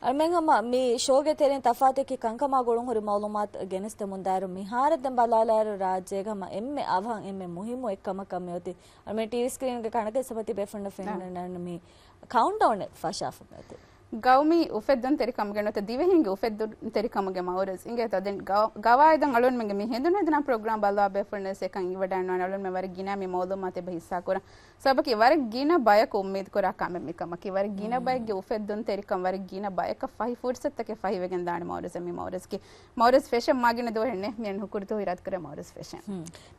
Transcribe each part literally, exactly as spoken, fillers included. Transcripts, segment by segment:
އަޅުމެން ހަމަ މި ޝޯގެ ތެރެއިން ތަފާތު އެކި ކަންކަމާ ގުޅުން ހުރި މައުލޫމާތު ގެނެސްދެމުންދާއިރު، މިހާރަށް ދެން ބަލާލާއިރު ރާއްޖޭގަ ހަމަ އެންމެ އަވަހަށް އެންމެ މުހިއްމު އެއްކަމަކަށް މިއޮތީ. އަޅުމެން ޓީވީ ސްކްރީންގެ ކަނޑަކެއްސަމަ ތިބޭފުޅުންނަށް ފެންނަން މި ކައުންޓްޑައުނެއް ފަށާފަ މިއޮތީ. ގައުމީ އުފެއްދުންތެރިކަމުގެ ނުވަތަ ދިވެހިންގެ އުފެއްދުންތެރިކަމުގެ މައުރަޒް އިނގޭތޯ. ދެން ގަ-، ގަވާއިދަށް އަޅުންމެންގެ މި ހެނދުނު ހެދުނާ ޕްރޮގްރާމް ބައްލަވާ ބޭފުޅުންނަށް އެކަން އިވަޑައިނުވާނެ. އަޅުންމެން ވަރަށް ގިނަ މި މައުލޫމާތު އެބަ ހިއްސާކުރަން. ސަބަބަކީ ވަރަށް ގިނަ ބަޔަކު އުއްމީދުކުރާ ކަމެއް މިކަމަކީ. ވަރަށް ގިނަ ބައެއްގެ އުފެއްދުންތެރިކަން، ވަރަށް ގިނަ ބަޔަކަށް ފަހި ފުރުސަތުތަކެއް ފަހިވެގެން ދާނެ މައުރަޒް. މި މައުރަޒްގެ މައުރަޒް ފެށެން މާގިނަ ދުވަހެއް ނެ. މިއަން ހުކުރު ދުވަހު އިރާދަކުރޭ މައުރަޒް ފެށެން.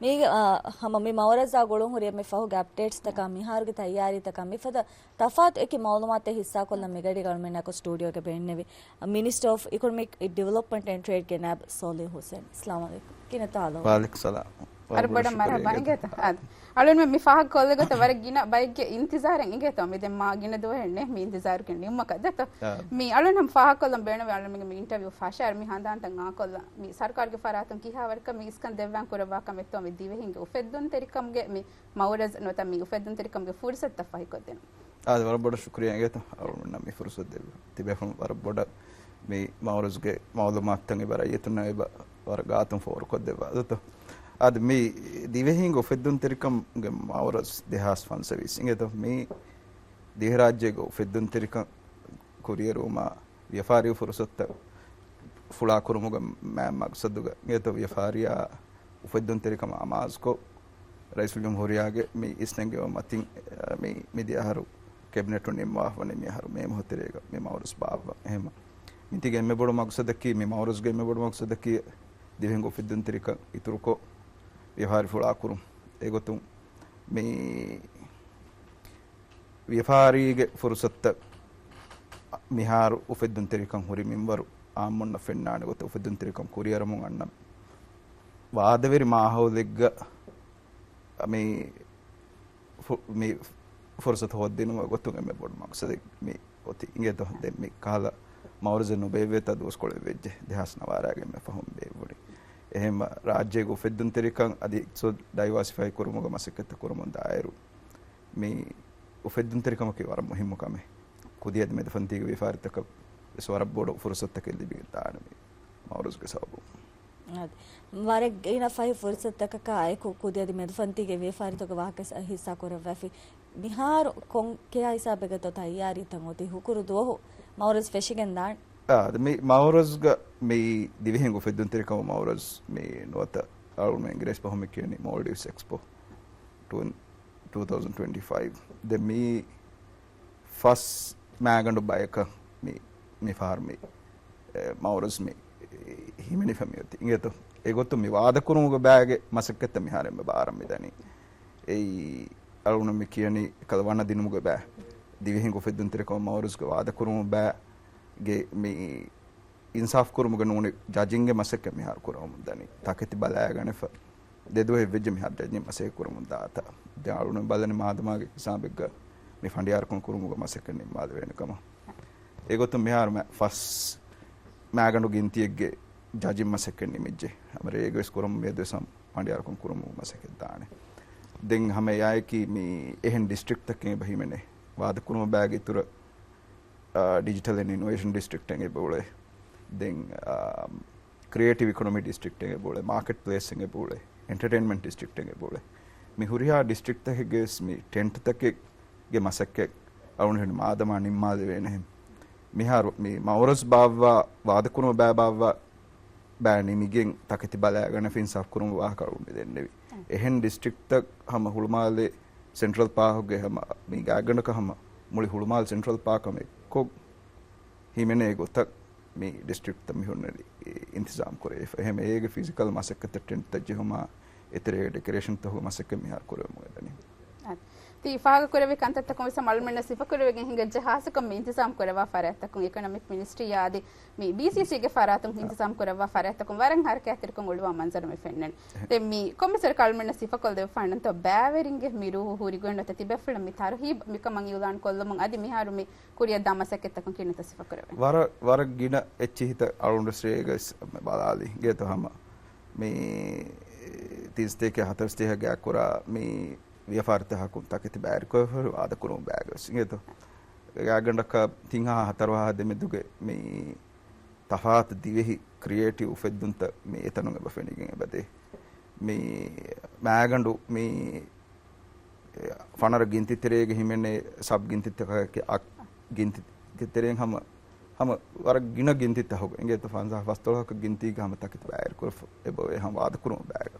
މީގެ، އާ، ހަމަ މި މައުރަޒާ ގުޅުން ހުރި އެންމެ ފަހުގެ އަޕްޑޭޓްސްތަކާ މިހާރުގެ ތައްޔާރީތަކާ މިފަދަ ތަފާތު އެކި މައުލޫމާތެއް ހިއްސާކޮށްލަން މިގަޑީގަ އަޅުމެންނާކު ސްޓޫޑިއޯގަ ބޭންނެވި މިނިސްޓަރ އޮފް އިކޮނޮމިކް ޑިވެލޮޕްމަންޓް އެންޑް ޓްރޭޑްގެ ނައިބު ސޯލިހު ހުސެން. އައްސަލާމު ޢަލައިކުމް. ކިނަތާލޯ. ވަޢަލައިކުމް ސަލާމް. ވަރަށް ބޮޑަށް މަރުޙަބާ އިނގޭތޯ. އާދެ. އަޅުންމެން މި ފާހަގަކޮށްލި ގޮތަށް ވަރަށް ގިނަ ބައެއްގެ އިންތިޒާރެއް އިނގޭތޯ. މި ދެން މާ ގިނަ ދުވަހެއް ނެ މި އިންތިޒާރުގެ ނިމުމަކަށް ދެތޯ. މި އަޅުން ހަމަ ފާހަގަކޮށްލަން ބޭނުންވި އަޅުންމެންގެ މި އިންޓަވިއު ފަށާއިރު މި ހަނދާންތައް އާކޮށްލަން. މި ސަރުކާރުގެ ފަރާތުން ކިހާވަރަކަށް މި އިސްކަން ދެއްވާން ކުރައްވާ ކަމެއްތޯ މި ދިވެހިންގެ އުފެއްދުންތެރިކަމުގެ މި މައުރަޒް ނުވަތަ މި އުފެއްދުންތެރިކަމުގެ ފުރުސަތުތައް ފަހިކޮށްދިނުން. އާދެ، ވަރަށް ބޮޑަށް ޝުކުރިއްޔާ އިނގޭތޯ އަޅުގަނޑަށް މި ފުރުސަތު ދެއްވި. ތިބޭފުޅުން ވަރަށް ބޮޑަށް މި މައުރަޒްގެ މައުލޫމާތުތައް އެބަ ރައްޔިތުންނަށް އެބަ ވަރަށް ގާތުން ފޯރުކޮށްދެއްވާ ދެތޯ. އާދެ، މި ދިވެހިންގެ އުފެއްދުންތެރިކަމުގެ މައުރަޒް ދެހާސް ފަންސަވީސް އިނގޭތޯ. މި ދިވެހިރާއްޖޭގެ އުފެއްދުންތެރިކަން ކުރިއެރުވުމާ ވިޔަފާރި ފުރުސަތުތައް ފުޅާކުރުމުގެ މާތް މަގްސަދުގަ އިނގޭތޯ ވިޔަފާރިއާ އުފެއްދުންތެރިކަމާ އަމާޒުކޮށް، ރައީސުލްޖުމްހޫރިއްޔާގެ މި އިސްނެންގެވުމަށް މަތިން، މި، މިދިޔަ އަހަރު ކެބިނެޓުން ނިންމާފަވަނީ މި އަހަރު މޭ މަހު ތެރޭގަ މި މައުރަޒް ބާއްވަން. އެހެން މިތީގެ އެންމެ ބޮޑު މަގްސަދަކީ، މި މައުރަޒްގެ އެންމެ ބޮޑު މަގްސަދަކީ ދިވެހިންގެ އުފެއްދުންތެރިކަން އިތުރުކޮށް ވިޔަފާރި ފުޅާކުރުން. އެގޮތުން މި ވިޔަފާރީގެ ފުރުސަތުތައް މިހާރު އުފެއްދުންތެރިކަން ހުރި މިންވަރު އާއްމުންނަށް ފެންނާނެ ގޮތަށް އުފެއްދުންތެރިކަން ކުރިއަރަމުން އަންނަ ވާދަވެރި މާހައުލެއްގަ މި ފު-، މި ފުރުސަތު ހޯއްދިނުމަށް ގޮތުން އެންމެ ބޮޑު މަގްސަދެއް މި އޮތީ. އިނގޭތޯ ދެން މި ކަހަލަ މައުރަޒެއް ނުބޭއްވޭތާ ދުވަސްކޮޅެއް ވެއްޖެ. ދެހާސް ނަވާރައިގެ އެންމެ ފަހުން ބޭއްވުނީ. އެހެންމަ ރާއްޖޭގެ އުފެއްދުންތެރިކަން އަދި އިޤްތިޞާދު ޑައިވާސިފައި ކުރުމުގެ މަސައްކަތްތައް ކުރަމުން ދާއިރު މި އުފެއްދުންތެރިކަމަކީ ވަރަށް މުހިއްމު ކަމެއް. ކުދި އަދި މެދުފަންތީގެ ވިޔަފާރިތަކަށް ވެސް ވަރަށް ބޮޑު ފުރުސަތުތަކެއް ލިބިގެން ދާނެ މި މައުރަޒްގެ ސަބަބުން. އާދެ. ވަރަށް ގިނަ ފަހި ފުރުސަތުތަކަކާ އެކު ކުދި އަދި މެދުފަންތީގެ ވިޔަފާރިތަކުގެ ވާހަކަ ހިއްސާ ކުރައްވައިފި. މިހާރު ކޮން ކިހާ ހިސާބެއްގަތޯ ތައްޔާރީތައް އޮތީ؟ ހުކުރު ދުވަހު މައުރަޒް ފެށިގެން ދާން. އާ، އަދި މި މައުރަޒްގަ މި ދިވެހިން އުފެއްދުންތެރިކަމު މައުރަޒް މި ނުވަތަ އަޅުގަނޑުމެން އިނގިރޭސި ބަހުން މި ކިޔަނީ މޯލްޑިވްސް އެކްސްޕޯ ޓޫ ތައުސަންޑް ޓްވެންޓީ ފައިވް. ދެން މި ފަސް މާގަނޑު ބަޔަކަށް މި، މި ފަހަރު މި، އެ، މައުރަޒް މި ހިމެނިފަ މިއޮތީ. އިނގޭތޯ؟ އެގޮތުން މި ވާދަކުރުމުގެ ބައިގެ މަސައްކަތްތައް މިހާރު އެންމެ ބާރަށް މިދަނީ. އެއީ، އަޅުގަނޑު މި ކިޔަނީ އެކަލަ ވަނަ ދިނުމުގެ ބައި. ދިވެހިން އުފެއްދުންތެރިކަމު މައުރަޒްގެ ވާދަކުރުމުގެ ބައިގެ މި އިންސާފް ކުރުމުގެ ނޫނީ ޖަޖިންގެ މަސައްކަތް މިހާރު ކުރަމުން ދަނީ. ތަކެތި ބަލައިގަނެފަ. ދެ ދުވަހެއް ވެއްޖެ މިހާރު ޖަޖިން މަސައްކަތް ކުރަމުން ދާތާ. ދެ އަޅުން ބަލަނީ މާދަމާގެ ހިސާބެއްގަ މި ފަނޑިޔާރުކަން ކުރުމުގެ މަސައްކަތް ނިންމާލެވޭނެ ކަމަށް. އެގޮތުން މިހާރު މަ-، ފަސް މާގަނޑު ގިންތިއެއްގެ ޖަޖިން މަސައްކަތް ނިމިއްޖެ. ހަމަ ރޭގަވެސް ކުރަމުން މިއަދުވެސް ހަމަ ފަނޑިޔާރުކަން ކުރުމުގެ މަސައްކަތް ދާނެ. ދެން ހަމަ އެއާއެކީ މި އެހެން ޑިސްޓްރިކްޓްތަކެއް އެބަ ހިމެނޭ. ވާދަކުރުމުގެ ބައިގެ އިތުރަށް އާ، ޑިޖިޓަލް އެންޑް އިނޮވޭޝަން ޑިސްޓްރިކްޓެއް އެބައުޅޭ. ދެން، އާ، ކްރިއޭޓިވް އިކޮނޮމީ ޑިސްޓްރިކްޓެއް އެބައުޅޭ. މާކެޓް ޕްލޭސްއެއް އެބައުޅޭ. އެންޓަޓެއިންމަންޓް ޑިސްޓްރިކްޓެއް އެބައުޅޭ. މި ހުރިހާ ޑިސްޓްރިކްޓްތަކެއްގެ ވެސް މި ޓެންޓްތަކެއްގެ މަސައްކަތް އަޅުގަނޑު މާދަމާ ނިންމާލެވޭނެހެން. މިހާރު މި މައުރަޒް ބާއްވާ، ވާދަކުރުމަށް ބައި ބާއްވާ ބައި ނިމިގެން ތަކެތި ބަލައިގަނެފި އިންސާފް ކުރުމުގެ ވާހަކަ އަޅުގަނޑު މި ދެންނެވި. އެހެން ޑިސްޓްރިކްޓްތައް ހަމަ ހުޅުމާލެ ސެންޓްރަލް ޕާކުގެ ހަމަ މި ގާތްގަނޑަކަށް ހަމަ މުޅި ހުޅުމާލެ ސެންޓްރަލް ޕާކަށް ހަމަ އެއްކޮށް ހިމެނޭ ގޮތަށް މި ޑިސްޓްރިކްޓްތައް މި ހުންނެވި އިންތިޒާމް ކުރެވިފަ. އެހެން އޭގެ ފިޒިކަލް މަސައްކަތްތައް ޓެންޓްތައް ޖެހުމާ އެތެރޭގަ ޑެކޮރޭޝަންތަކުގެ މަސައްކަތް މިހާރު ކުރެވެމުން އެދަނީ. ތި ފާހަގަކުރެއްވި ކަންތައްތަކުން ވެސް އަޅުމެންނަށް ސިފަކުރެވިގެން ހިނގައްޖެ ހާއްސަކޮށް މި އިންތިޒާމް ކުރައްވާ ފަރާތްތަކުން އިކޮނޮމިކް މިނިސްޓްރީއާ އަދި މި ބީސީސީގެ ފަރާތުން އިންތިޒާމް ކުރައްވާ ފަރާތްތަކުން ވަރަށް ހަރަކާތްތެރިކަން އުޅުވާ މަންޒަރު މި ފެންނަނީ. ދެން މި ކޮންމެސް ވަރަކަށް އަޅުމެންނަށް ސިފަކޮށްލެވިފާނަންތޯ ބައިވެރިންގެ މި ރޫހު ހުރިގޮތް ނުވަތަ ތިބޭފުޅުން މި ތަރުހީބް މިކަމަށް އިއުލާން ކޮށްލުމުން އަދި މިހާރު މި ކުރިއަށްދާ މަސައްކަތްތަކުން ކިހިނެއްތޯ ސިފަކުރެވެނީ؟ ވަރަށް، ވަރަށް ގިނަ އެއްޗިހިތައް އަޅުގަނޑު ރޭގަ ވެސް ބަލާލީ. އިނގޭތޯ ހަމަ މި ތިން ސަތޭކަ ހަތަރު ސަތޭކަ ގާތްކުރާ މި ވިޔަފާރިތަކުން ތަކެތި ބައިވެރިކޮށްފަ ވާދަކުރުމުގެ ބައިގަ ވެސް އިނގޭތޯ. ގާތްގަނޑަކަށް ތިން ހާހާ ހަތަރު ހާހާ ދެމެދުގެ މި ތަފާތު ދިވެހި ކްރިއޭޓިވް އުފެއްދުންތައް މި އެތަނުން އެބަ ފެނިގެން އެބަދޭ. މި މާގަނޑު މި ފަނަރަ ގިންތި ތެރޭގަ ހިމެނޭ ސަބް ގިންތިތަކާއެކީ އަށް ގިންތި ތެރެއިން ހަމަ، ހަމަ ވަރަށް ގިނަ ގިންތިތަކުގެ އިނގޭތޯ ފަންސާސް ފަސްދޮޅަކަށް ގިންތީގަ ހަމަ ތަކެތި ބައިވެރިކުރެފަ އެބަ އެ ހަމަ ވާދަކުރުމަށް ބައިގަ.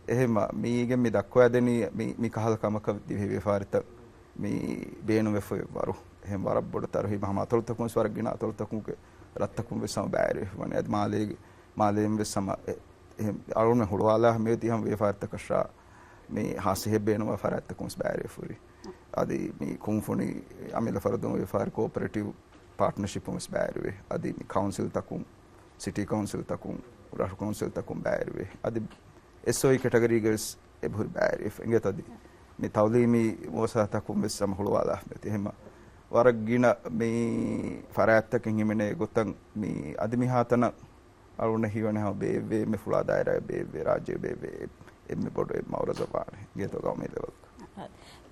އެހެންމަ މީގެ މި ދައްކަވާދެނީ މި، މި ކަހަލަ ކަމަކަށް ދިވެހި ވިޔަފާރިތައް މި ބޭނުންވެފަ ވަރު. އެހެން ވަރަށް ބޮޑު ތަރުހީބަށް ހަމަ އަތޮޅުތަކުން ވެސް ވަރަށް ގިނަ އަތޮޅުތަކުންގެ ރަށްތަކުން ވެސް ހަމަ ބައިވެރިވެފަ ވަނީ. އަދި މާލޭގެ، މާލޭން ވެސް ހަމަ އެ، އެހެން އަޅުގަނޑު ހުޅުވާލާ މިއޮތީ ހަމަ ވިޔަފާރިތަކަށާ މި ހާސް އެހެއް ބޭނުންވާ ފަރާތްތަކުން ވެސް ބައިވެރިވެފަ ހުރި. އަދި މި ކުންފުނި އަމިއްލަ ފަރުދުން ވިޔަފާރި ކޯޕަރޭޓިވް ޕާޓްނަރޝިޕުން ވެސް ބައިވެރިވޭ. އަދި މި ކައުންސިލްތަކުން، ސިޓީ ކައުންސިލްތަކުން، ރަށު ކައުންސިލްތަކުން ބައިވެރިވޭ. އަދި އެސްއޯއީ ކެޓަގަރީގަ ވެސް އެބަހުރި ބައިވެރިވެފަ އިނގޭތޯ. އަދި މި ތައުލީމީ މުއައްސަސާތަކުން ވެސް ހަމަ ހުޅުވާލާ މިއޮތީ. އެހެންމަ ވަރަށް ގިނަ މި ފަރާތްތަކެއް ހިމެނޭ ގޮތަށް މި އަދި މިހާތަނަށް އަޅުގަނޑަށް ހީވަނީ ހަމަ ބޭއްވޭ، މި ފުޅާ ދާއިރާއެއް ބޭއްވޭ، ރާއްޖެ ބޭއްވޭ، އެންމެ ބޮޑު އެއް މައުރަޒަށް ވާނެ އިނގޭތޯ ގައުމީ ލެވެލްގަ.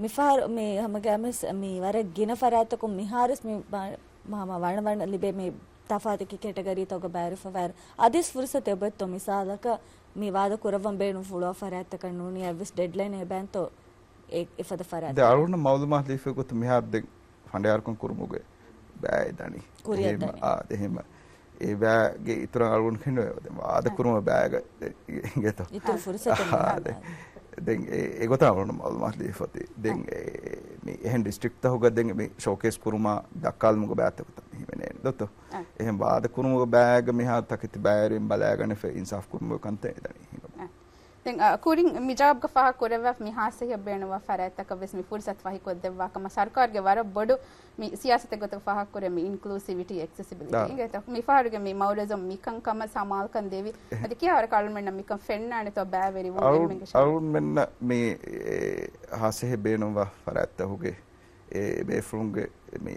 މިފަހަރު މި ހަމަގައިމުވެސް މި ވަރަށް ގިނަ ފަރާތްތަކުން މިހާރުވެސް މި ބާ-، މަ-، ހަމަ ވަނަ ވަނަ ލިބޭ މި ތަފާތު ކެޓަގަރީތަކުގަ ބައިވެރިވެފަ ވައިރު. އަދިވެސް ފުރުސަތު އެބައޮތްތޯ މިސާލަކަށް މި ވާދަ ކުރައްވަން ބޭނުން ފުޅުވާ ފަރާތްތަކަށް ނޫނީ އެއްވެސް ޑެޑްލައިނެއް އެބައިންތޯ އެ-، އެފަދަ ފަރާތް؟ ދެ އަޅުގަނޑަށް މައުލޫމާތު ލިބިފަ ގޮތުން މިހާރު ދެން ފަނޑިޔާރުކަން ކުރުމުގެ ބައި ދަނީ. ކުރިއަށް އެހެން، ދަނީ. އާ، އެހެން. އެ ބައިގެ އިތުރަށް އަޅުގަނޑު ކިނުވޭ. ދެން ވާދަ އަ. ކުރުމަށް ބައިގަ އިނގޭތޯ. އިތުރު ފުރުސަތެއް އާ، ނުހާ ދެ-، ބައި. ދެން އެ-، އެގޮތަށް އަޅުގަނޑު މައުލޫމާތު ލިބިފަ އޮތީ. ދެން އަ. އެ-، މި އެހެން ޑިސްޓްރިކްޓްތަކުގަ ދެން މި ޝޯކޭސް ކުރުމާ ދައްކާލުމުގެ ބައިތަކުތައް މި ހިމެނޭނެ ދޯތޯ. އަ. އެހެން ވާދަ ކުރުމުގެ ބައިގަ މިހާ ތަކެތި ބައިވެރިން ބަލައިގަނެފަ އިންސާފް ކުރުމުގެ ކަންތައް އެދަނީ ހިނގަމުން. އަ. ދެން، އަ، ކުރިން މި ޖަވާބުގަ ފާހަގަ ކުރެއްވާ މި ހާސް އެހެއް ބޭނުންވާ ފަރާތްތަކަށް ވެސް މި ފުރުސަތު ފަހިކޮށްދެއްވާ ކަމަށް ސަރުކާރުގެ ވަރަށް ބޮޑު މި ސިޔާސަތެއް ގޮތަށް ފާހަގަ ކުރޭ މި އިންކްލޫސިވިޓީ، އެކްސެސިބިލިޓީ. އާ. އިނގޭތޯ މި ފަހަރުގެ މި މައުރަޒުން މިކަން ކަމަށް ސަމާލުކަން ދެވި. އެހެ. އަދި ކިހާވަރަކަށް އަޅުމެންނަށް މިކަން ފެންނާނެތޯ ބައިވެރިވުން އަޅު-، އެންމެންގެ ޝައި. އަޅުމެންނަށް މި، އެ، ހާސް އެހެއް ބޭނުންވާ ފަރާތްތަކުގެ އެ ބޭފުޅުންގެ މި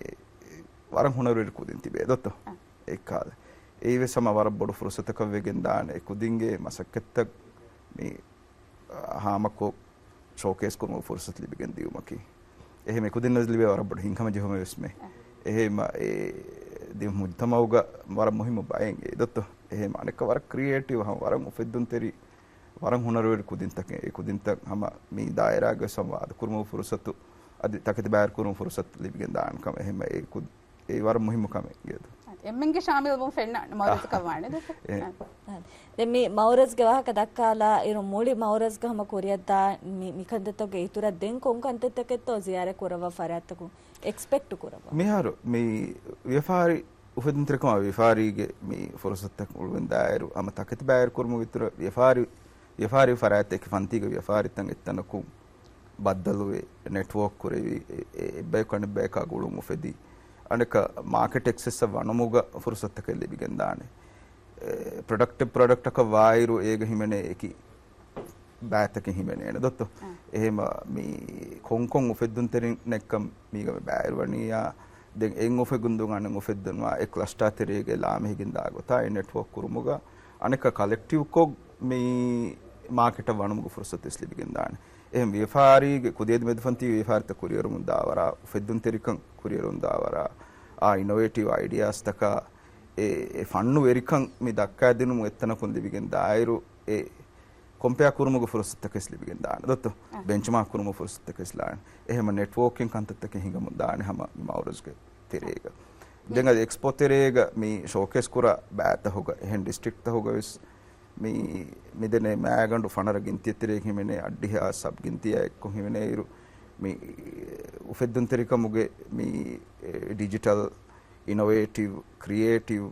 ވަރަށް ހުނަރުވެރި ކުދިން ތިބޭ ދޯތޯ. އަ. އެއްކާލެ. އެއީވެސް ހަމަ ވަރަށް ބޮޑު ފުރުސަތަކަށް ވެގެން ދާނެ. އެ ކުދިންގެ މަސައްކަތްތައް މި، އާ، ހާމަކޮށް ޝޯކޭސް ކުރުމުގެ ފުރުސަތު ލިބިގެން ދިޔުމަކީ. އެހެން އެ ކުދިންނަށް ލިބޭ ވަރަށް ބޮޑު ހިތްހަމަ ޖެހުމެއް ވެސް މެ. އެހެން އެ ދި މުޖްތަމައުގަ ވަރަށް މުހިއްމު ބައެއް އިނގޭ ދޯތޯ. އެހެން އަނެއްކާ ވަރަށް ކްރިއޭޓިވް، ހަމަ ވަރަށް އުފެއްދުންތެރި، ވަރަށް ހުނަރުވެރި ކުދިންތަކެއް. އެ ކުދިންތައް ހަމަ މި ދާއިރާގަ ވެސް ހަމަ ވާދަ ކުރުމުގެ ފުރުސަތު، އަދި ތަކެތި ބައިވެރި ކުރުމުގެ ފުރުސަތު ލިބިގެން ދާނެ ކަމަށް. އެހެން އެ ކުދި އެ ވަރަށް މުހިއްމު ކަމެއް އިނގޭތޯ. އެންމެންގެ ޝާމިލްވުން ފެންނާނެ މައުރަޒަކަށް ވާނެ ދޯ. އެ. އަ. ދެން މި މައުރަޒްގެ ވާހަކަ ދައްކާލާ އިރު މުޅި މައުރަޒްގަ ހަމަ ކުރިއަށްދާ މި، މިކަންތައްތަކުގެ އިތުރަށް ދެން ކޮން ކަންތައްތަކެއްތޯ ޒިޔާރަތް ކުރައްވާ ފަރާތްތަކުން އެކްސްޕެކްޓް ކުރައްވާ؟ މިހާރު މި ވިޔަފާރި އުފެއްދުންތެރިކަމާ ވިޔަފާރީގެ މި ފުރުސަތުތައް އުޅުވެން ދާއިރު ހަމަ ތަކެތި ބައިވެރިކުރުމުގެ އިތުރަށް ވިޔަފާރި، ވިޔަފާރި ފަރާތްތަކެއް ފަންތީގެ ވިޔަފާރިތައް އެއްތަނަކުން ބައްދަލުވެ، ނެޓްވޯކް ކުރެވި، އެ، އެ، އެއްބަޔަކު އަނެއްބަޔަކާ ގުޅުން އުފެދި، އަނެއްކާ މާކެޓް އެކްސެސްއަށް ވަނުމުގަ ފުރުސަތުތަކެއް ލިބިގެންދާނެ. އެ، ޕްރޮޑަކްޓެއް ޕްރޮޑަކްޓަކަށް ވާއިރު އޭގަ ހިމެނޭ އެކި ބައިތަކެއް ހިމެނޭނެ ދޯތޯ. އަ. އެހެން މި ކޮންކޮން އުފެއްދުންތެރިންނެއްކަން މީގަ މި ބައިވެރިވަނީއާ، ދެން އެއް އުފެއްދުން އަނެއް އުފެއްދުންވާ އެ ކްލަސްޓާ ތެރޭގައި ލާމެހިގެން ދާ ގޮތާ އެ ނެޓްވޯކް ކުރުމުގަ އަނެއްކާ ކަލެކްޓިވްކޮށް މި މާކެޓަށް ވަނުމުގެ ފުރުސަތު ވެސް ލިބިގެންދާނެ. އެހެން ވިޔަފާރީގެ ކުދިއެދި މެދުފަންތީ ވިޔަފާރިތައް ކުރިއެރުމުން ދާވަރާ، އުފެއްދުންތެރިކަން ކުރިއެރުމުން ދާވަރާ، އާ އިނޮވޭޓިވް އައިޑިއާސްތަކާ، އެ، އެ ފަންނުވެރިކަން މި ދައްކާދިނުމުން އެއްތަނަކުން ލިބިގެން ދާއިރު، އެ ކޮމްޕެއާ ކުރުމުގެ ފުރުސަތުތަކެސް ލިބިގެން ދާނެ ދޯތޯ. އަ. ބެންޗްމާކް ކުރުމުގެ ފުރުސަތުތަކެސް ލާނެ. އެހެންމަ ނެޓްވޯކިން ކަންތައްތަކެއް ހިނގަމުން ދާނެ ހަމަ މި މައުރަޒްގެ ތެރޭގަ. ދެން އަދި އެކްސްޕޯ ތެރޭގަ މި ޝޯކޭސް ކުރާ ބައިތަކުގަ އެހެން ޑިސްޓްރިކްޓްތަކުގަ ވެސް މި، މިދެނޭ މައިގަނޑު ފަނަރަ ގިންތިއެއް ތެރޭގަ ހިމެނޭ އަށްޑިހަ ސަބް ގިންތިއާ އެއްކޮށް ހިމެނޭއިރު، މި އުފެއްދުންތެރިކަމުގެ މި ޑިޖިޓަލް، އިނޮވޭޓިވް، ކްރިއޭޓިވް،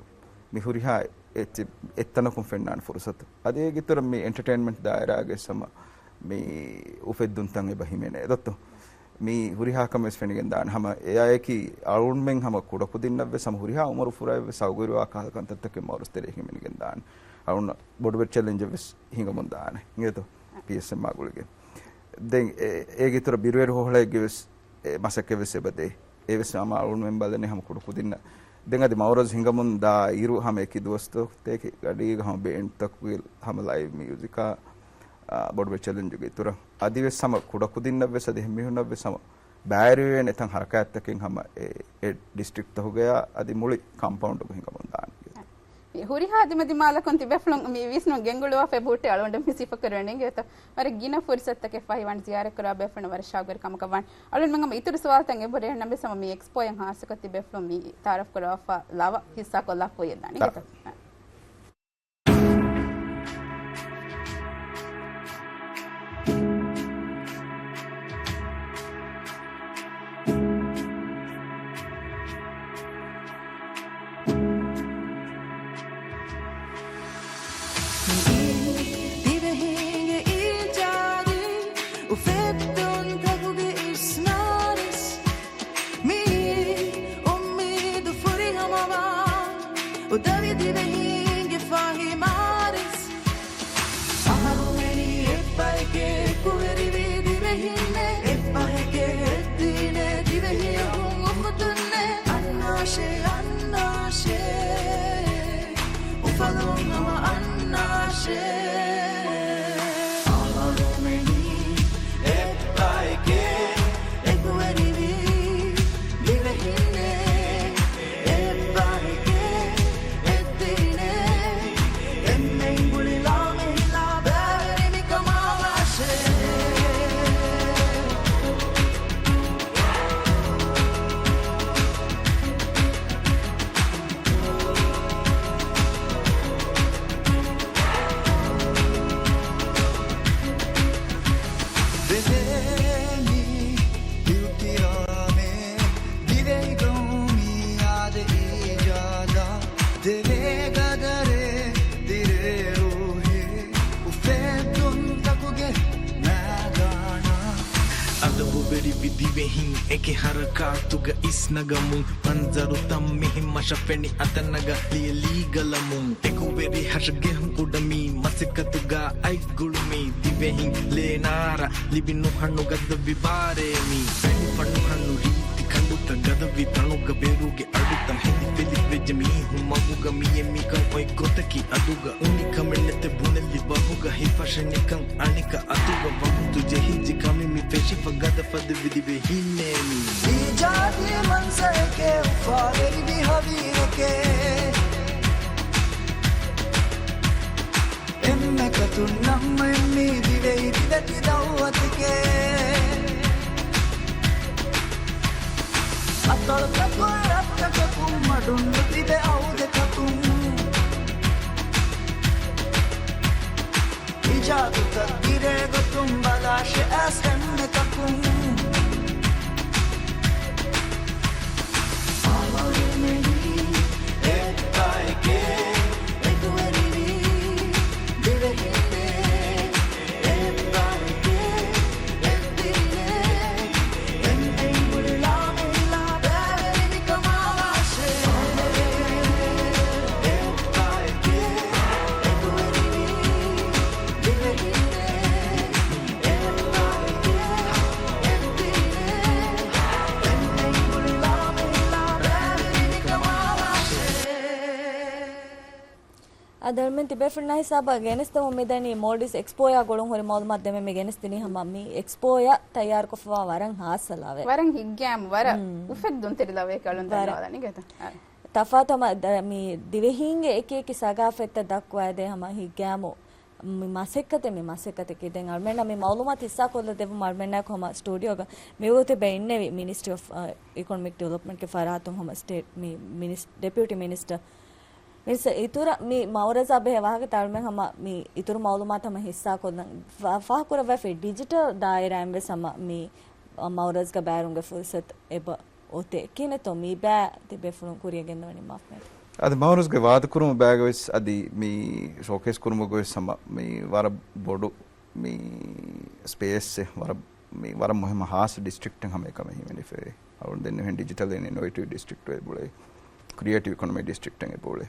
މި ހުރިހާ އެއް-، އެއްތަނަކުން ފެންނާނެ ފުރުސަތު. އަދި އޭގެ އިތުރަށް މި އެންޓަޓެއިންމަންޓް ދާއިރާގެ ހަމަ މި އުފެއްދުންތައް އެބަ ހިމެނޭ ދޯތޯ. މި ހުރިހާ ކަމެއް ވެސް ފެނިގެން ދާނެ. ހަމަ އެއާއެކީ އަޅުންމެން ހަމަ ކުޑަކުދިންނަށް ވެސް ހަމަ ހުރިހާ އުމުރު ފުރާއެއް ވެސް ސައުގުވެރިވާ ކަހަލަ ކަންތައްތަކެއް މައުރަޒް ތެރޭ ހިމެނިގެން ދާނެ. އަޅުންނަށް ބޮޑުބެއް ޗެލެންޖެއް ވެސް ހިނގަމުން ދާނެ. އިނގޭތޯ؟ އަ. ޕީއެސްއެމްއާ ގުޅިގެން. ދެން އެ-، އޭގެ އިތުރަށް ބިރުވެރި ހޮހޮޅައެއްގެ ވެސް އެ މަސައްކަތް ވެސް އެބަދޭ. އެވެސް ހަމަ އަޅުންމެން ބަލަނީ ހަމަ ކުޑަކުދިންނަށް. ދެން އަދި މައުރަޒް ހިނގަމުން ދާ އިރު ހަމަ އެކި ދުވަސްތަކެއް ގަޑީގަ ހަމަ ބޭންޑްތަކުގެ ހަމަ ލައިވް މިއުޒިކާ، އާ، ބޮޑުބެއް ޗެލެންޖުގެ އިތުރަށް. އަދިވެސް ހަމަ ކުޑަކުދިންނަށްވެސް އަދި އެހެން މީހުންނަށްވެސް ހަމަ ބައިވެރިވެވޭނެ ތަން ހަރަކާތްތަކެއް ހަމަ އެ، އެ ޑިސްޓްރިކްޓްތަކުގަޔާ އަދި މުޅި ކަމްޕައުންޑުގަ ހިނގަމުން ދާނެ. ހުރިހާ ދިމަދިމާލަކުން ތިބޭފުޅުން މި ވިސްނުން ގެންގުޅުވާފައި ބުހުއްޓި އަޅުގަނޑު މި ސިފަކުރަނީ ގެތަ. ވަރަށް ގިނަ ފުރުސަތުތަކެއް ފަހިވާން ޒިޔާރަތްކުރާ ބޭފުޅުން ވަރަށް ޝައުގުވެރި ކަމަކަށް ވާން. އަޅުގަނޑުމެން ހަމަ އިތުރު ސުވާލުތައް އެބަހުރޭ ނަމަވެސް ހަމަ މި އެކްސްޕޯއަށް ހާއްސަކޮށް ތިބޭފުޅުން މި ތައާރަފް ކުރައްވާފަ ލަވަ ހިއްސާކޮށްލާ ކުރިޔަށް ދާނީ ގެތަ. ދިވެހީންގެ އީޖާދީ އުފެއްދުންތަކުގެ އިސްނާރިސް. މިއީ އުއްމީދު ފުރިހަމަވާ އުދަވި ދިވެހީންގެ ފަހި މާރިސް. އަހަރުމެނީ އެއްބައެކޭ އެކުވެރިވީ ދިވެހިންނޭ، އެއްބަހެކޭ އެއްދީނޭ، ދިވެހިއަހުން އުޚުދުންނޭ. އަންނާށޭ، އަންނާށޭ، އުފަލުން ހަމަ އަންނާށޭ. އަހަރުމެނީ އެއްބައެކޭ އެކުވެރިވީ ދިވެހިންނޭ، އެއްބަހެކޭ އެއްދީނޭ، އެންމެން ގުޅިލާ މިހިލާ ބައިވެރި މިކަމާ ވާށޭ. ދިވެހި ގައުމީ އާދަ އީޖާދާ ދެވޭ ގަދަރެއް ދިރޭ ރޫހެއް އުފެއްދުންތަކުގެ މައިދާނާ. އަދަބުވެރިވި ދިވެހިން އެކި ހަރަކާތުގަ އިސްނަގަމުން، މަންޒަރުތައް މިހެން މަށަށް ފެނި އަތަނަގަ ލިޔެލީ ގަލަމުން. އެކުވެރި ހަށަގެހުން ކުޑަ މި މަސައްކަތުގަ އަތް ގުޅުމީ ދިވެހިން ލޭނާރަ ލިބި ނުހަނު ގަދަވި ބާރޭ މީ. ފެނިފަ ނުހަނު ރީތި ކަނޑުތައް ގަދަވި ތަނުގަ ބޭރުގެ އަޑުތައް ހެދި ފެލިފައްޖެ މީހުން މަގުގަ މިއެ މިކަން އޮތް ގޮތަކީ އަދުގަ. އުނިކަމެއް ނެތެ ބުނެލި ބަހުގަ ހިފަށެ ނިކަން އަނިކަ އަތުގަ. ވަގުތު ޖެހިއްޖެ ކަމެއް މި ފެށިފަ ގަދަ ފަދަ ވިދި ވެހިންނޭ މީ. އީޖާދީ މަންޒަރެކޭ އުފާވެރި ވި ހަވީރެކޭ. އެންމެކަތުން ނަމައެއް މީ ދިވެހި ދިވެޓި ދައުވަތެކޭ. އަތޮޅުތަކުން ރަށްތަކަކުން މަޑުން ނުތިބެ އައުދެތަކުން. އިޖާދުތައް ގިރޭ ގޮތުން ބަލާށެ އައިސް އެންމެތަކުން. އަހަރުމެނީ އެއްބައެކޭ އެކުވެރިވީ ދިވެހިންނޭ، އެއްބައެކޭ އެއްދީނޭ، އެންމެން ގުޅިލާ މިހިލާ ބައިވެރި މިކަމާ ވާށޭ. އެއްބައެކޭ އެކުވެރިވީ ދިވެހިންނޭ، އެއްބައެކޭ އެއްދީނޭ، އެންމެން ގުޅިލާ މިހިލާ ބައިވެރި މިކަމާ ވާށޭ. އަދި އަޅުމެން ތިބޭފުޅުންނާ ހިސާބަށް ގެނެސްދެމުން މިދަނީ މޯލްޑިވްސް އެކްސްޕޯއާ ގުޅުން ހުރި މައުލޫމާތު ދެމެ މި ގެނެސްދިނީ ހަމަ މި އެކްސްޕޯއަށް ތައްޔާރުކޮށްފަވާ ވަރަށް ހާއްސަ ލަވައެއް. ވަރަށް ހިތްގައިމު، ވަރަށް މް. އުފެއްދުންތެރި ލަވައެކޭ އަޅުން ވަރަށް. ދަންނަވާލަނީ ގެތަ؟ އާ. ތަފާތު ހަމަ ދ-، މި ދިވެހީންގެ އެކި އެކި ސަގާފަތްތައް ދައްކުވައިދޭ ހަމަ ހިތްގައިމު މި މަސައްކަތެއް، މި މަސައްކަތަކީ. ދެން އަޅުމެންނަށް މި މައުލޫމާތު ހިއްސާކޮށްލަ ދެއްވުމަށް އަޅުމެންނާއެކު ހަމަ ސްޓޫޑިއޯގަ މިވަގުތު ތިބެ އިންނެވި މިނިސްޓްރީ އޮފް، އަ، އިކޮނޮމިކް ޑިވެލޮޕްމަންޓްގެ ފަރާތުން ހަމަ ސްޓޭޓް މި މިނިސް-، ޑެޕިއުޓީ މިނިސްޓަރ. މިނިސްޓަރ އިތުރަށް މި މައުރަޒާ ބެހޭ ވާހަކަތައް އަޅުމެން ހަމަ މި އިތުރު މައުލޫމާތު ހަމަ ހިއްސާކޮށްލަން ފާ-، ފާހަގަކުރައްވައިފި ޑިޖިޓަލް ދާއިރާއިން ވެސް ހަމަ މި މައުރަޒްގަ ބައިވެރިވުމުގެ ފުރުސަތު އެބަ އޮތޭ. ކިހިނެއްތޯ މި ބައި ތިބޭފުޅުން ކުރިޔަށް ގެންދަވަނީ މާފު މެދު؟ އަދި މައުރަޒްގެ ވާދަކުރުމުގެ ބައިގަ ވެސް އަދި މި ޝޯކޭސް ކުރުމުގަ ވެސް ހަމަ މި ވަރަށް ބޮޑު މި ސްޕޭސްއެއް، ވަރަށް މި ވަރަށް މުހިއްމު ހާއްސަ ޑިސްޓްރިކްޓެއް ހަމަ އެކަމެއް ހިމެނިފައި. އަޅުގަނޑު ދެން އެހެން ޑިޖިޓަލް އިން އިނޮވޭޓިވް ޑިސްޓްރިކްޓް އެބަ އުޅޭ، ކްރިއޭޓިވް އިކޮނޮމީ ޑިސްޓްރިކްޓް އެބަ އުޅޭ.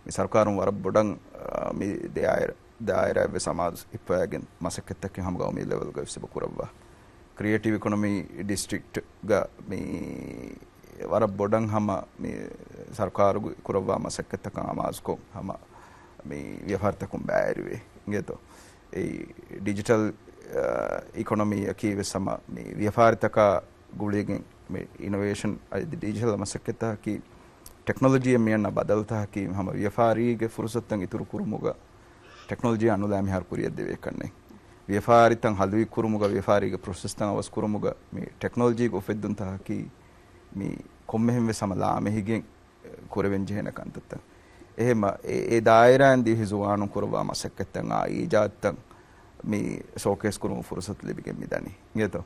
މި ސަރުކާރުން ވަރަށް ބޮޑަށް، އާ، މި ދެ އާއިރަ-، ދާއިރާއެއް ވެސް އަމާޒު ހިއްޕަވައިގެން މަސައްކަތްތަކެއް ހަމަ ގައުމީ ލެވެލްގަ ވެސް އެބަ ކުރައްވާ. ކްރިއޭޓިވް އިކޮނޮމީ ޑިސްޓްރިކްޓްގަ މި ވަރަށް ބޮޑަށް ހަމަ މި ސަރުކާރުގެ ކުރައްވާ މަސައްކަތްތަކަށް އަމާޒުކޮށް ހަމަ މި ވިޔަފާރިތަކުން ބައިވެރިވޭ. އިނގޭތޯ؟ އެއީ ޑިޖިޓަލް، އާ، އިކޮނޮމީއަކީ ވެސް ހަމަ މި ވިޔަފާރިތަކާ ގުޅިގެން މި އިނޮވޭޝަން އަދި ޑިޖިޓަލް މަސައްކަތްތަކަކީ ޓެކްނޮލޮޖީއެއް މިއަންނަ ބަދަލުތަކަކީ ހަމަ ވިޔަފާރީގެ ފުރުސަތުތައް އިތުރު ކުރުމުގަ ޓެކްނޮލޮޖީ އަންނަ މިހާރު ކުރިއަށްދެވޭ ކަންނެއް. ވިޔަފާރިތައް ހަލުވި ކުރުމުގަ ވިޔަފާރީގެ ޕްރޮސެސްތައް އަވަސް ކުރުމުގަ މި ޓެކްނޮލޮޖީގެ އުފެއްދުންތަކަކީ މި ކޮންމެހެން ވެސް ހަމަ ލާމެހިގެން ކުރެވެން ޖެހޭނެ ކަންތައްތައް. އެހެމަ އެ، އެ ދާއިރާއިން ދިވެހި ޒުވާނުން ކުރައްވާ މަސައްކަތްތައް، އާ އީޖާދުތައް މި ޝޯކޭސް ކުރުމުގެ ފުރުސަތު ލިބިގެން މިދަނީ. އިނގޭތޯ؟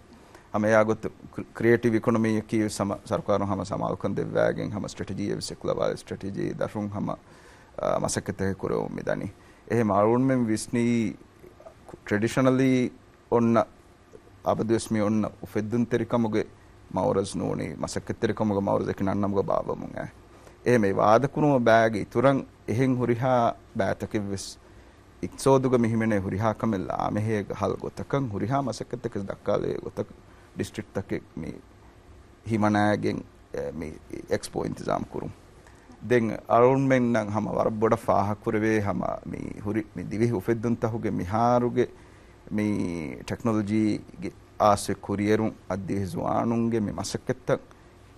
ހަމަ އެއާ ގޮތަށް ކްރި-، ކްރިއޭޓިވް އިކޮނޮމީއަކީ ވެސް ހަމަ ސަރުކާރުން ހަމަ ސަމާލުކަން ދެއްވާގެން ހަމަ ސްޓްރެޓެޖީއެއް ވެސް އެކުލަވާލެ ސްޓްރެޓެޖީ ދަށުން ހަމަ، އާ، މަސައްކަތްތަކެއް ކުރެވެމުން މިދަނީ. އެހެމަ އަޅުގަނޑުމެން ވިސްނީ ޓްރެޑިޝަނަލީ އޮންނަ އަބަދުވެސް މި އޮންނަ އުފެއްދުންތެރިކަމުގެ މައުރަޒް ނޫނީ، މަސައްކަތްތެރިކަމުގެ މައުރަޒް އެކި ނަންނަމުގަ ބާއްވަމުން އައި. އެހެމެ ވާދަކުރުމަށް ބައިގެ އިތުރަށް އެހެން ހުރިހާ ބައިތަކެއްވެސް އިޤްތިޞާދުގަ މި ހިމެނޭ ހުރިހާ ކަމެއް ލާމެހޭގަ ހަލް ގޮތަކަށް ހުރިހާ މަސައްކަތްތަކެއް ދައްކާލެވޭ ގޮތަށް ޑިސްޓްރިކްޓްތަކެއް މި ހިމަނާގެން، އެ، މި އެކްސްޕޯ އިންތިޒާމް ކުރުން. ދެން އަޅުގަނޑުމެންނަށް ހަމަ ވަރަށް ބޮޑަށް ފާހަގަކުރެވޭ ހަމަ މި ހުރި މި ދިވެހި އުފެއްދުންތަކުގެ މިހާރުގެ މި ޓެކްނޮލޮޖީގެ އާސްވެ ކުރިއެރުން އަދި ދިވެހި ޒުވާނުންގެ މި މަސައްކަތްތައް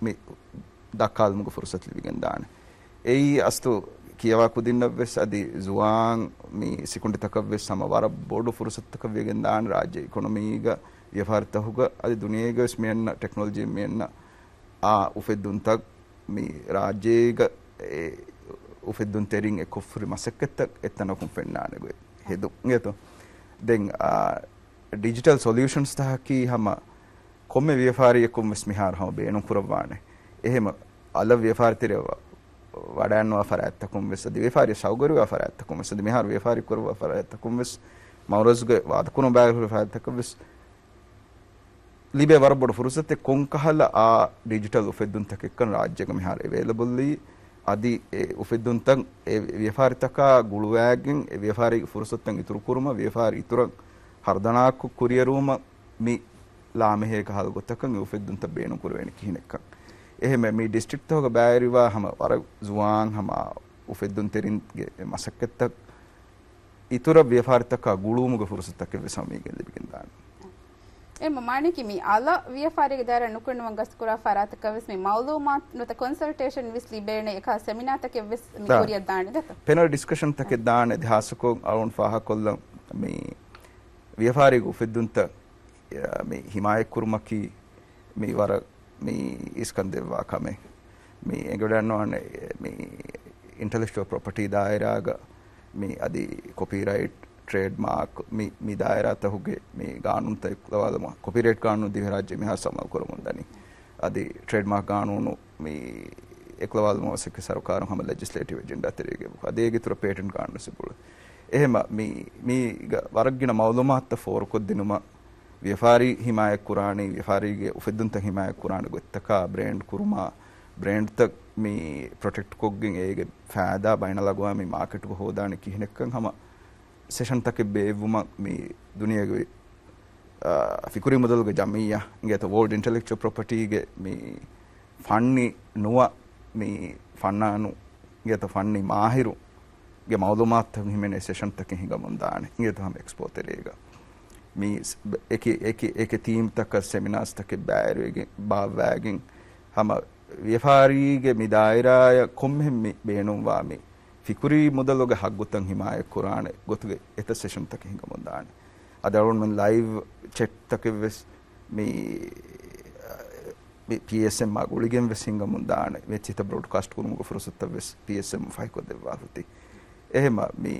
މި ދައްކާލުމުގެ ފުރުސަތު ލިބިގެން ދާނެ. އެއީ އަސްލު ކިޔަވާ ކުދިންނަށްވެސް އަދި ޒުވާން މި ސިކުނޑިތަކަށްވެސް ހަމަ ވަރަށް ބޮޑު ފުރުސަތުތަކަށް ވެގެން ދާނެ ރާއްޖެ އިކޮނޮމީގަ ވިޔަފާރިތަކުގަ އަދި ދުނިޔޭގަވެސް މިއަންނަ ޓެކްނޮލޮޖީ މިއަންނަ އާ އުފެއްދުންތައް މި ރާއްޖޭގަ އެ އުފެއްދުންތެރިން އެ ކޮށްފުރި މަސައްކަތްތައް އެތަނަކުން ފެންނާނެ ގޮތް ހެދުން އިނގޭތޯ. ދެން، އާ، ޑިޖިޓަލް ސޮލިއުޝަންސްތަކަކީ ހަމަ ކޮންމެ ވިޔަފާރިއަކުން ވެސް މިހާރު ހަމަ ބޭނުން ކުރައްވާނެ. އެހެމަ އަލަށް ވިޔަފާރިތެރެއަށް ވަ-، ވަޑައިންނަވާ ފަރާތްތަކުން ވެސް އަދި ވިޔަފާރި ޝައުގުވެރިވާ ފަރާތްތަކުން ވެސް އަދި މިހާރު ވިޔަފާރި ކުރައްވާ ފަރާތްތަކުން ވެސް މައުރަޒުގެ ވާދަކުރުމަށް ބައިވެރި ފަރާތްތަކަށް ވެސް ލިބޭ ވަރަށް ބޮޑު ފުރުސަތެއް ކޮންކަހަލަ އާ ޑިޖިޓަލް އުފެއްދުންތަކެއްކަން ރާއްޖޭގަ މިހާރު އެވޭލަބަލްވީ. އަދި އެ އުފެއްދުންތައް އެ ވިޔަފާރިތަކާ ގުޅުވާގެން އެ ވިޔަފާރީގެ ފުރުސަތުތައް އިތުރު ކުރުމަށް ވިޔަފާރި އިތުރަށް ހަރުދަނާއަކު ކުރިއެރުވުމަށް މި ލާމެހޭގަ ހަލު ގޮތަކަށް އެ އުފެއްދުންތައް ބޭނުން ކުރެވޭނެ ކިހިނެއްކަން. އެހެމެ މި ޑިސްޓްރިކްޓްތަކުގަ ބައިވެރިވާ ހަމަ ވަރަށް ޒުވާން ހަމަ އުފެއްދުންތެރިންގެ މަސައްކަތްތައް އިތުރަށް ވިޔަފާރިތަކާ ގުޅުވުމުގެ ފުރުސަތުތަކެއް ވެސް ހަމަ މީގެން ލިބިގެން ދާނެ. އެ މަ-، މާނައަކީ މި އަލަށް ވިޔަފާރީގެ ދާއިރާ ނުކުންނަވަން ގަސްތުކުރާ ފަރާތަކަށް ވެސް މި މައުލޫމާތު ނުވަތަ ކޮންސަލްޓޭޝަން ވެސް ލިބޭނެ އެކަހަލަ ސެމިނާތަކެއް ވެސް މި ދާ. ކުރިއަށް ދާނެ ދެތަ؟ ޕެނަލް ޑިސްކަޝަންތަކެއް ދާނެ. އަދި ހާއްސަކޮށް އަޅުގަނޑު ފާހަގަކޮށްލަން މި ވިޔަފާރީގެ އުފެއްދުންތައް، އ، މި ހިމާޔަތްކުރުމަކީ މި ވަރަށް މި އިސްކަން ދެއްވާ ކަމެއް. މި އެނގިވަޑައިގަންނަވާނެ މި އިންޓަލެކްޗުއަލް ޕްރޮޕަޓީ ދާއިރާގަ މި އަދި ކޮޕީރައިޓް، ޓްރޭޑްމާކް މި، މި ދާއިރާތަކުގެ މި ގާނޫނުތައް އެކުލަވާލުމަށް، ކޮޕީރައިޓް ގާނޫނު ދިވެހިރާއްޖެ މިހާރު ސަމާލު ކުރަމުން ދަނީ. އަދި ޓްރޭޑްމާކް ގާނޫނު މި އެކުލަވާލުމަށް ވެސް ސަރުކާރުން ހަމަ ލެޖިސްލޭޓިވް އެޖެންޑާ ތެރޭގަ އެބަ އަދި އޭގެ އިތުރަށް ޕޭޓެންޓް ގާނޫނު ވެސް އެބަ އުޅޭ. އެހެމަ މި، މީގަ ވަރަށް ގިނަ މައުލޫމާތުތައް ފޯރުކޮށްދިނުމަށް ވިޔަފާރި ހިމާޔަތްކުރާނީ، ވިޔަފާރީގެ އުފެއްދުންތައް ހިމާޔަތްކުރާނެ ގޮތްތަކާ، ބްރޭންޑް ކުރުމާ، ބްރޭންޑްތައް މި ޕްރޮޓެކްޓްކޮށްގެން އޭގެ ފައިދާ ބައިނަލްއަގުވާމީ މާކެޓުގަ ހޯދާނީ ކިހިނެއްކަން ހަމަ ސެޝަންތަކެއް ބޭއްވުމަށް މި ދުނިޔޭގެ، އާ، ފިކުރީ މުދަލުގެ ޖަމިއްޔާ އިނގޭތޯ، ވޯލްޑް އިންޓަލެކްޗުއަލް ޕްރޮޕަޓީގެ މި ފަންނީ ނުވަ މި ފަންނާނު އިނގޭތޯ، ފަންނީ މާހިރު ގެ މައުލޫމާތުތައް ހިމެނޭ ސެޝަންތަކެއް ހިނގަމުން ދާނެ. އިނގޭތޯ ހަމަ އެކްސްޕޯ ތެރޭގަ މި ސް-، އެކި، އެކި، އެކި ތީމްތަކަށް ސެމިނާސްތަކެއް ބައިވެރިވެގެން، ބާއްވައިގެން ހަމަ ވިޔަފާރީގެ މި ދާއިރާއަށް ކޮންމެހެން މި ބޭނުންވާ މި ފިކުރީ މުދަލުގެ ހައްގުތައް ހިމާޔަތްކުރާނެ ގޮތުގެ އެތައް ސެޝަންތަކެއް ހިނގަމުން ދާނެ. އަދި އަޅުގަނޑުމެން ލައިވް ޗެޓްތަކެއް ވެސް މި، މި ޕީއެސްއެމްއާ ގުޅިގެން ވެސް ހިނގަމުން ދާނެ. މެޗް ހިތަށް ބްރޯޑްކާސްޓް ކުރުމުގެ ފުރުސަތުތައް ވެސް ޕީއެސްއެމް ފަހިކޮށްދެއްވާފަތި. އެހެމަ މި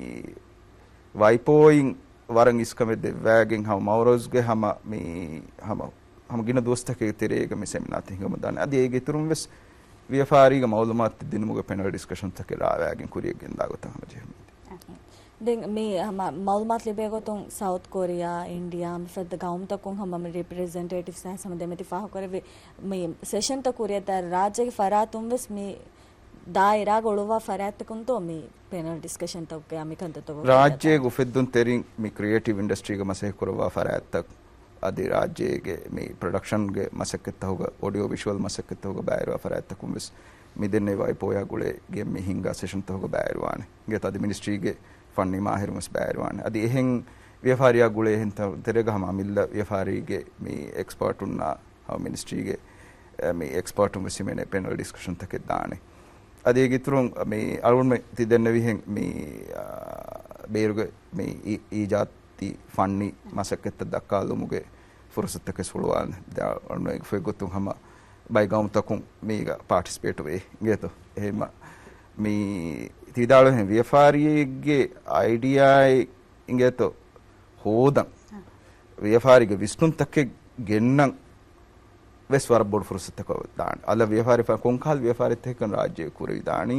ވައިޕޯއިން ވަރަށް އިސްކަމެއް ދެއްވާގެން ހަމަ މައުރަޒުގެ ހަމަ މި ހަމަ، ހަމަ ގިނަ ދުވަސްތަކެއް ތެރޭގަ މި ސެމިނާތައް ހިނގަމުން ދާނެ. އަދި އޭގެ އިތުރުން ވެސް ވިޔަފާރީގެ މައުލޫމާތު ދިނުމުގެ ޕެނަލް ޑިސްކަޝަންތަކެއް ރާވާގެން ކުރިއަށް ގެންދާ ގޮތަށް ހަމަ ޖެހެމުން. ދެން މި ހަމަ މައުލޫމާތު ލިބޭ ގޮތުން ސައުތް ކޮރިއާ، އިންޑިއާ، މިފަދަ ގައުމުތަކުން ހަމަ މި ރެޕްރެޒެންޓޭޓިވްސް ހަމަ ދެމެތި ފާހަގަކުރެއްވި މި ސެޝަންތައް ކުރިއަށްދާ ރާއްޖޭގެ ފަރާތުން ވެސް މި ދާއިރާގަ އުޅުއްވާ ފަރާތްތަކުންތޯ މި ޕެނަލް ޑިސްކަޝަންތަކުގައި މިކަންތައްތައް ރާއްޖޭގެ އުފެއްދުންތެރިން މި ކްރިއޭޓިވް އިންޑަސްޓްރީގަ މަސައްކަތް ކުރައްވާ ފަރާތްތައް އަދި ރާއްޖޭގެ މި ޕްރޮޑަކްޝަންގެ މަސައްކަތްތަކުގަ، އޮޑިއޯ ވިޝުއަލް މަސައްކަތްތަކުގަ ބައިވެރިވާ ފަރާތްތަކުން ވެސް މިދެންނެވި ވައިޕޯއާ ގުޅޭގެން މި ހިންގާ ސެޝަންތަކުގަ ބައިވެރިވާނެ. އިނގޭތޯ އަދި މިނިސްޓްރީގެ ފަންނީ މާހިރުން ވެސް ބައިވެރިވާނެ. އަދި އެހެން ވިޔަފާރިއާ ގުޅޭ އެހެން ތަ-، ތެރޭގަ ހަމަ އަމިއްލަ ވިޔަފާރީގެ މި އެކްސްޕާޓުންނާ ހަމަ މިނިސްޓްރީގެ، އެ، މި އެކްސްޕާޓުން ވެސް ހިމެނޭ ޕެނަލް ޑިސްކަޝަންތަކެއް ދާނެ. އަދި އޭގެ އިތުރުން މި އަޅުގަނޑުމެން ތި ދެންނެވިހެން މި، އާ، ބޭރުގެ މި އި-، އީޖާދީ ފަންނީ މަސައްކަތްތައް ދައްކާލުމުގެ ފުރުސަތުތަކެސް ހުޅުވާނެ. ދެ-، އަޅުގަނޑު އެގޮތުން ހަމަ ބައެއް ގައުމުތަކުން މީގަ ޕާޓިސިޕޭޓް ވޭ އިނގޭތޯ. އެހެންމަ މި ތި ވިދާޅުވިހެން ވިޔަފާރިއެއްގެ އައިޑިއާއެއް އިނގޭތޯ ހޯދަން، ވިޔަފާރީގެ ވިސްނުންތަކެއް ގެންނަން ވެސް ވަރަށް ބޮޑު ފުރުސަތަކަށް ދާނެ. އަލަށް ވިޔަފާރި ފަ-، ކޮންކަހަލަ ވިޔަފާރިތަކެއް ރާއްޖޭ ކުރެވިދާނީ،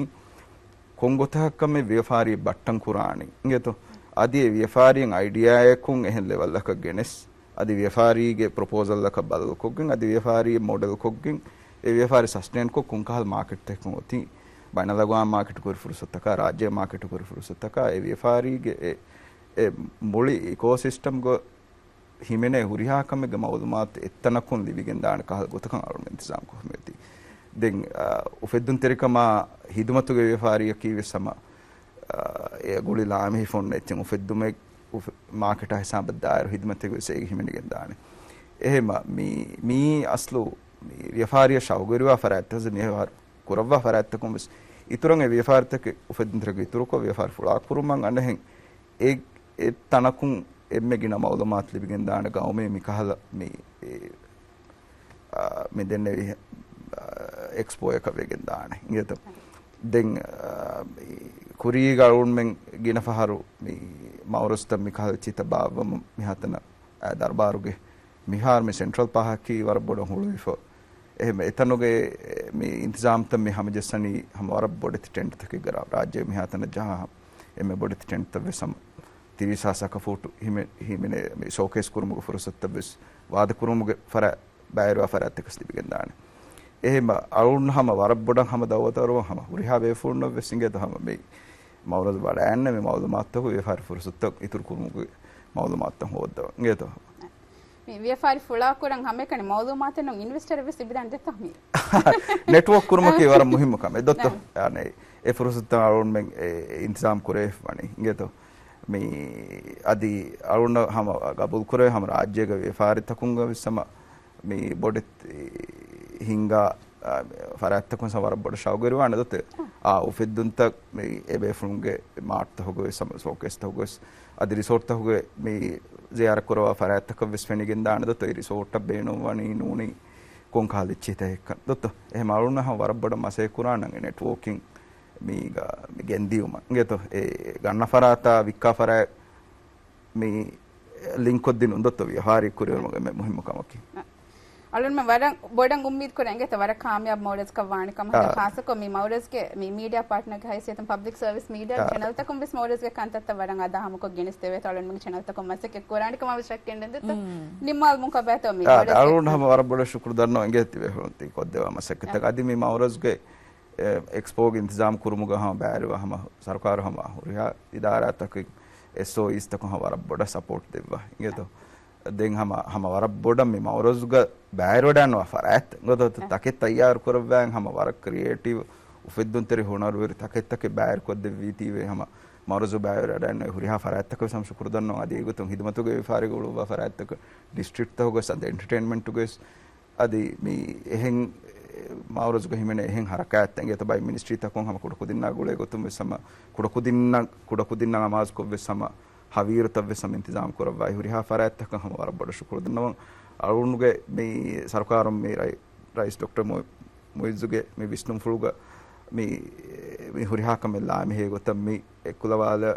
ކޮން ގޮތަކަށް ކަމެއް ވިޔަފާރި ބައްޓަން ކުރާނީ އިނގޭތޯ. އަދި އެ ވިޔަފާރިއިން އައިޑިއާއަކުން އެހެން ލެވަލްއަކަށް ގެނެސް، އަދި ވިޔަފާރީގެ ޕްރޮޕޯސަލްއަކަށް ބަދަލުކޮށްގެން، އަދި ވިޔަފާރީ މޮޑެލްކޮށްގެން، އެ ވިޔަފާރި ސަސްޓެއިންކޮށް، ކޮންކަހަލަ މާކެޓްތަކަކުން އޮތީ، ބައިނަލްއަގުވާމީ މާކެޓު ކުރި ފުރުސަތަކާ، ރާއްޖޭ މާކެޓު ކުރި ފުރުސަތަކާ، އެ ވިޔަފާރީގެ އެ، އެ މުޅި އިކޯސިސްޓަމްގަ ހިމެނޭ ހުރިހާ ކަމެއްގެ މައުލޫމާތު އެއްތަނަކުން ލިބިގެންދާނެ ކަހަލަ ގޮތަކަށް އަޅުގަނޑު އިންތިޒާމް ކޮށްފައި އޮތީ. ދެން، އާ، އުފެއްދުންތެރިކަމާ ހިދުމަތުގެ ވިޔަފާރިއަކީ ވެސް ހަމަ، އާ، އެ ގުޅި ލާމެހިފުން އެއްޗެއް އުފެއްދުމެއް އުފެ-، މާކެޓާ ހިސާބަށް ދާއިރު ހިދުމަތެއް ވެސް އޭގެ ހިމެނިގެންދާނެ. އެހެންމަ މީ، މީ އަސްލު މި ވިޔަފާރިއަށް ޝައުގުވެރިވާ ފަރާތްތަކުން ވެސް އިތުރަށް އެ ވިޔަފާރިތަކެއް އުފެއްދުންތެރިކަމަށް އިތުރުކޮށް ވިޔަފާރި ފުޅާކުރުމަށް އަންނަހެން އެ، އެ ތަނަކުން އެންމެ ގިނަ މައުލޫމާތު ލިބިގެންދާނެ ގައުމެއް މިކަހަލަ މި، އެ، އާ، މި ދެންނެވި، އާ، އެކްސްޕޯއަކަށް ވެގެންދާނެ އިނގޭތޯ. ދެން، އާ، މި ކުރީގަ އަޅުގަނޑުމެން ގިނަ ފަހަރު މި މައުރަޒުތައް މިކަހަލަ އެއްޗިތައް ބާއްވަމުން މިހާތަނަށް އާ، ދަރުބާރުގެ މިހާރު މި ސެންޓްރަލް ޕާހަކީ ވަރަށް ބޮޑަށް ހުޅުވިފަ. އެހެން އެތަނުގެ މި އިންތިޒާމްތައް މި ހަމަޖައްސަނީ ހަމަ ވަރަށް ބޮޑެތި ޓެންޓްތަކެއްގަ ރާ-، ރާއްޖޭ މިހާތަނަށް ޖަހާ އެންމެ ބޮޑެތި ޓެންޓްތައް ވެސް ހަމަ ތިރީސް ހާސް އަކަފޫޓު ހިމެ-، ހިމެނޭ މި ޝޯކޭސް ކުރުމުގެ ފުރުސަތުތައް ވެސް ވާދަ ކުރުމުގެ ފަރާތް ބައިވެރިވާ ފަރާތްތަކެސް ލިބިގެންދާނެ. އެހެން އަޅުން ހަމަ ވަރަށް ބޮޑަށް ހަމަ ދައުވަތު އަރުވަން ހަމަ ހުރިހާ ބޭފުޅުންނަށް ވެސް އިނގޭތޯ ހަމަ މި މައުރަޒު ވަޑައިގަންނަ މި މައުލޫމާތުތަކު ވިޔަފާރި ފުރުސަތުތައް އިތުރު ކުރުމުގެ މައުލޫމާތުތައް ހޯއްދަވަން އިނގޭތޯ. މި ވިޔަފާރި ފުޅާކުރަން ހަމައެކަނި މައުލޫމާތެއް ނޫން އިންވެސްޓަރެއް ވެސް ލިބިދާނެ ދެއްތޯ މި. ނެޓްވޯކް ކުރުމަކީ ވަރަށް މުހިއްމު ކަމެއް ދޮއްތޯ. ނަ. އަނެއް އެ ފުރުސަތުތައް އަޅުންމެން އެ އިންތިޒާމް ކުރެވިފަވަނީ އިނގޭތޯ. މި އަދި އަޅުންނަށް ހަމަ ގަބޫލު ކުރެވޭ ހަމަ ރާއްޖޭގެ ވިޔަފާރިތަކުންގަ ވެސް ހަމަ މި ބޮޑެތި ހިންގާ، އާ، ފަރާތްތަކުން ވަރަށް ބޮޑަށް ޝައުގުވެރިވާނެ ދޮއްތޯ. އާ، އުފެއްދުންތައް މި އެބޭފުޅުންގެ މާޓްތަކުގަ ވެސް ހަމަ ޝޯކޭސްތަކުގަ ވެސް އަދި ރިސޯޓްތަކުގެ މި ޒިޔާރަތް ކުރައްވާ ފަރާތްތަކަށް ވެސް ފެނިގެންދާނެ ދޮއްތޯ. އެ ރިސޯޓަށް ބޭނުންވަނީ ނޫނީ ކޮންކަހަލަ އެއްޗިހިތަކެއްކަން ދޮއްތޯ. އެހެން އަޅުންނަށް ހަމަ ވަރަށް ބޮޑަށް މަސައްކަތް ކުރާނަން އެ ނެޓްވޯކިން މީގަ މި ގެންދިޔުމަށް އިނގޭތޯ. އެ ގަންނަ ފަރާތާ ވިއްކާ ފަރާތް މި ލިންކް ކޮށްދިނުން ދޮއްތޯ ވިޔަފާރި ކުރިއެރުމުގެ މެ މުހިއްމު ކަމަކީ. އަޅުންމެ ވަރަށް ބޮޑަށް އުއްމީދު ކުރޭ އިނގޭތަ ވަރަށް ކާމިޔާބު މައުރަޒަކަށް ވާނެ ކަމަށް. އާ. ޚާއްޞަކޮށް މި މައުރަޒްގެ މި މީޑިއާ ޕާޓްނަރގެ ހައިސިއްޔަތުން ޕަބްލިކް ސަރވިސް މީޑިއާ އާ. ޗެނަލްތަކުން ވެސް މައުރަޒްގެ ކަންތައްތައް ވަރަށް އަދާ ހަމަކޮށް ގެނެސްދެވޭތޯ. އަޅުންމެންގެ ޗެނަލްތަކުން މަސައްކަތް ކުރާނެ ކަމަށް ވެސް ޝައްކެއް ނެތް ދޮއްތޯ. ނިންމާލުމުން ކަބައިތޯ މި އާ، މައުރަޒްގެ. އަޅުން ހަމަ ވަރަށް ބޮޑަށް ޝުކުރު ދަންނަވަން އިނގޭތޯ ތިބޭފުޅުން ތި ކޮށްދެއްވާ މަސައްކަތަށް. އާ. އަދި މި މައުރަޒްގެ އެ، އެކްސްޕޯގެ އިންތިޒާމް ކުރުމުގަ ހަމަ ބައިވެރިވާ ހަމަ ސަރުކާރު ހަމަ ހުރިހާ އިދާރާތަކުން އެސްއޯއީސްތަކުން ހަމަ ވަރަށް ބޮޑަށް ސަޕޯޓް ދެއްވާ އިނގޭތޯ. ދެން ހަމަ، ހަމަ ވަރަށް ބޮޑަށް މި މައުރަޒުގަ ބައިވެރިވަޑައިގަންނަވާ ފަރާތް ގޮތަށް ތަކެއް ތައްޔާރު ކުރައްވާ ހަމަ ވަރަށް ކްރިއޭޓިވް އުފެއްދުންތެރި ހުނަރުވެރި ތަކެއް ތަކެއް ބައިވެރިކޮށްދެއްވީތީވެ ހަމަ މައުރަޒު ބައިވެރިވަޑައިގަންނަވާ ހުރިހާ ފަރާތްތަކަށް ވެސް ހަމަ ޝުކުރު ދަންނަވަން. އަދި އެގޮތުން ހިދުމަތުގެ ވިޔަފާރީގަ އުޅުއްވާ ފަރާތްތަކަށް ޑިސްޓްރިކްޓްތަކުގަސް އަދި އެންޓަޓެއިންމަންޓުގަސް އަދި މި އެހެން މައުރަޒުގަ ހިމެނޭ އެހެން ހަރަކާތްތައް އިނގޭތޯ ބައި މިނިސްޓްރީތަކުން ހަމަ ކުޑަކުދިންނާ ގުޅޭ ގޮތުން ވެސް ހަމަ ކުޑަކުދިންނަށް، ކުޑަކުދިންނަށް އަމާޒުކޮށް ވެސް ހަމަ ހަވީރުތައް ވެސް ހަމަ އިންތިޒާމް ކުރައްވާ ހުރިހާ ފަރާތްތަކަށް ހަމަ ވަރަށް ބޮޑަށް ޝުކުރު ދަންނަވަން. އަޅުގަނޑުގެ މި ސަރުކާރުން މި ރައި-، ރައީސް ޑޮކްޓަރ މު-، މުއިއްޒުގެ މި ވިސްނުންފުޅުގަ މި، މި ހުރިހާ ކަމެއް ލާމެހޭ ގޮތަށް މި އެއްކުލަވާލަ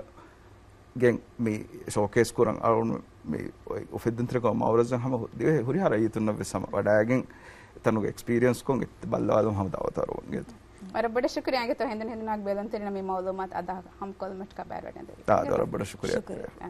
ގެން މި ޝޯކޭސް ކުރަން އަޅުން މި އުފެއްދުންތެރިކަމަށް މައުރަޒަށް ހަމަ ދިވެހި ހުރިހާ ރައްޔިތުންނަށް ވެސް ހަމަ ވަޑައިގެން ތަނުގެ އެކްސްޕީރިއަންސް ކޮން ބައްލަވާލުން ހަމަ ދައުވަތު އަރުވަން އިނގޭތޯ. ވަރަށް ބޮޑަށް ޝުކުރިއްޔާ އިނގޭތޯ ހެނދުން ހެނދުނާ ބެލުންތެރިންނަށް މި މައުލޫމާތު އަދާ ހަމަކޮށްލުމަށްޓަކާ ބައިވެރިވަޑައިގެން ދެވީ. އާ، ވަރަށް ބޮޑަށް ޝުކުރިއްޔާ. ޝުކުރިއްޔާ.